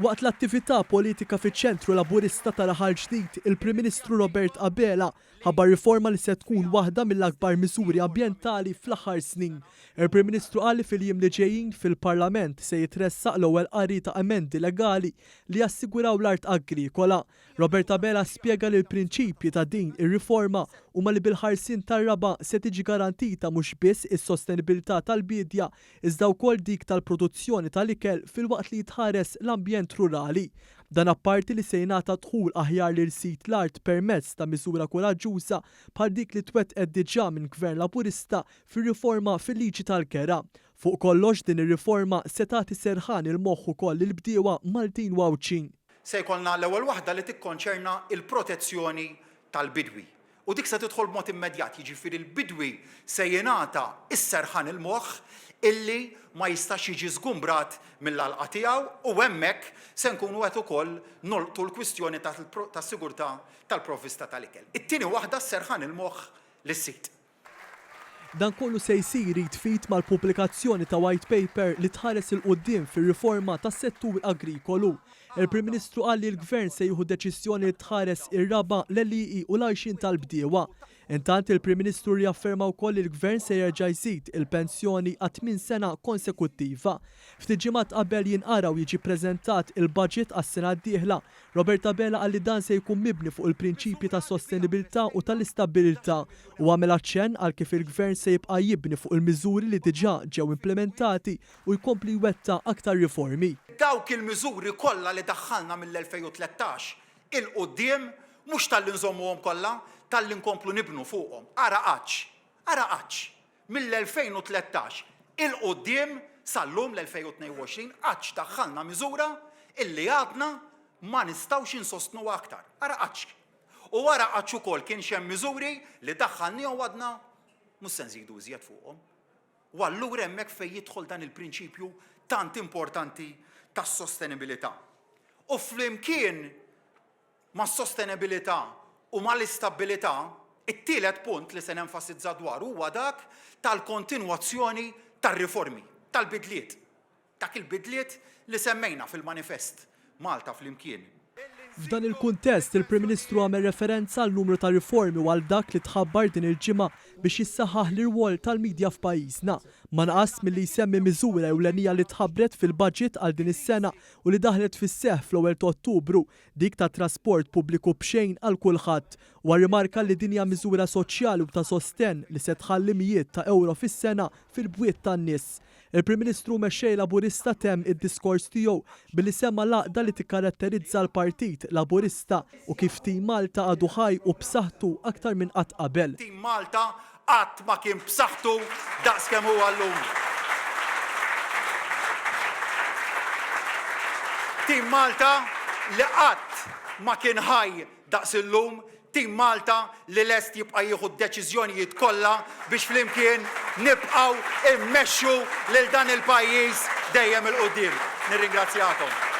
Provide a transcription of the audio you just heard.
Waqt l-attività politika fiċ-Ċentru Laburista ta' Raħal Ġdid, il-Prim Ministru Robert Abela ħabbar riforma li se tkun waħda mill-akbar miżuri ambjentali fl-aħħar snin. Il-Prim Ministru qal li fil-jiem li ġejjin fil-Parlament se jitressaq l-ewwel qari ta' emendi legali li jassiguraw l-art agrikola. Robert Abela spjega li l-prinċipji ta' din ir-riforma huma li bil-ħarsien tar-raba' se tiġi garantita mhux biss is-sostenibilità tal-biedja iżda wkoll dik tal-produzzjoni tal-ikel filwaqt li jitħares l-ambjent rurali. Dan apparti li se jingħata dħul aħjar lil sid l-art permezz ta' miżura kuraġġuża bħal dik li twettqet diġà minn Gvern Laburista fir-riforma fil-liġi tal-kera. Fuq kollox din ir-riforma se tagħti serħan il-moħħ ukoll lill-bdiewa Maltin u Għawdxin. Se jkollna l-ewwel waħda li tikkonċerna l-protezzjoni tal-bidwi. U dik se tidħol b'mod immedjat, jiġifieri l-bidwi se jingħata s-serħan il-moħħ illi ma jistax jiġi żgumbrat mill-għalqa tiegħu u hemmhekk se nkunu qed ukoll nolqtu l-kwistjoni tas-sigurtà tal-provvista tal-ikel. It-tieni waħda s-serħan il-moħħ lis-sid. Dan kollu se jsir id f'id mal-pubblikazzjoni ta' White Paper li tħares 'il quddiem fir-riforma tas-settur agrikolu. Il-Prim Ministru qal li l-Gvern se jieħu deċiżjoni li tħares ir-raba', l-għelieqi u l-għajxien tal-bdiewa. Intant, il-Prim Ministru rriafferma wkoll li l-Gvern se jerġa' jżid il-pensjoni għat-tmien sena konsekuttiva. Ftit ġimgħat qabel jinqara u jiġi ppreżentat il-budget għas-sena d-dieħla, Robert Abela qal li dan se jkun mibni fuq il-prinċipji tas-sostenibilità u tal-istabbilità u għamel aċċenn għal kif il-Gvern se jibqa' jibni fuq il-miżuri li diġà ġew implimentati u jkompli jwettaq aktar riformi. Dawk il-miżuri kollha li daħħalna mill-2013 'il quddiem mhux talli nżommuhom kollha, talli nkomplu nibnu fuqhom. Ara għatx! Ara għatx! Mill-2013 'il quddiem sal-lum l-2022 għadx daħħalna miżura illi għadna ma nistgħux insostnuha aktar. Ara għadx. U ara għadx ukoll kienx hemm miżuri li daħħalniehom u għadna mhux se nżidu iżjed fuqhom. U allura hemmhekk fejn jidħol dan il-prinċipju tant importanti tas-sostenibilità. U flimkien mas-sostenibilità u mal-istabbilità, it-tielet punt li se nenfasizza dwaru huwa dak tal-kontinwazzjoni tar-riformi, tal-bidliet. Dak il-bidliet li semmejna fil-manifest Malta Flimkien. F'dan il-kuntest, il-Prim Ministru għamel referenza għal numru ta' riformi u għal dak li tħabbar din il-ġimgħa biex jissaħħaħ l-irwol tal-midja f'pajjiżna. Ma naqas milli jsemmi miżura ewlenija li tħabbret fil-budget għal din is-sena u li daħlet fis-seħħ fl-ewwel ta' Ottubru, dik ta' trasport pubbliku b'xejn għal kulħadd. Huwa rrimarka li din hija miżura soċjali u ta' sostenn li se tħalli mijiet ta' ewro fis-sena fil-bwiet tan-nies. Il-Prim Ministru u Mexxej Laburista temm id-diskors tiegħu billi semma l-għaqda li tikkaratterizza l-Partit Laburista u kif Team Malta għadu ħaj u b'saħħtu aktar minn qatt qabel. Team Malta qatt ma kien b'saħħtu daqs kemm huwa llum. Team Malta li qatt ma kien ħaj daqs illum, Team Malta li lest jibqa' jieħu d-deċiżjonijiet kollha biex flimkien nibqgħu mmexxu lil dan il-pajjiż dejjem 'il quddiem. Nirringrazzjakom.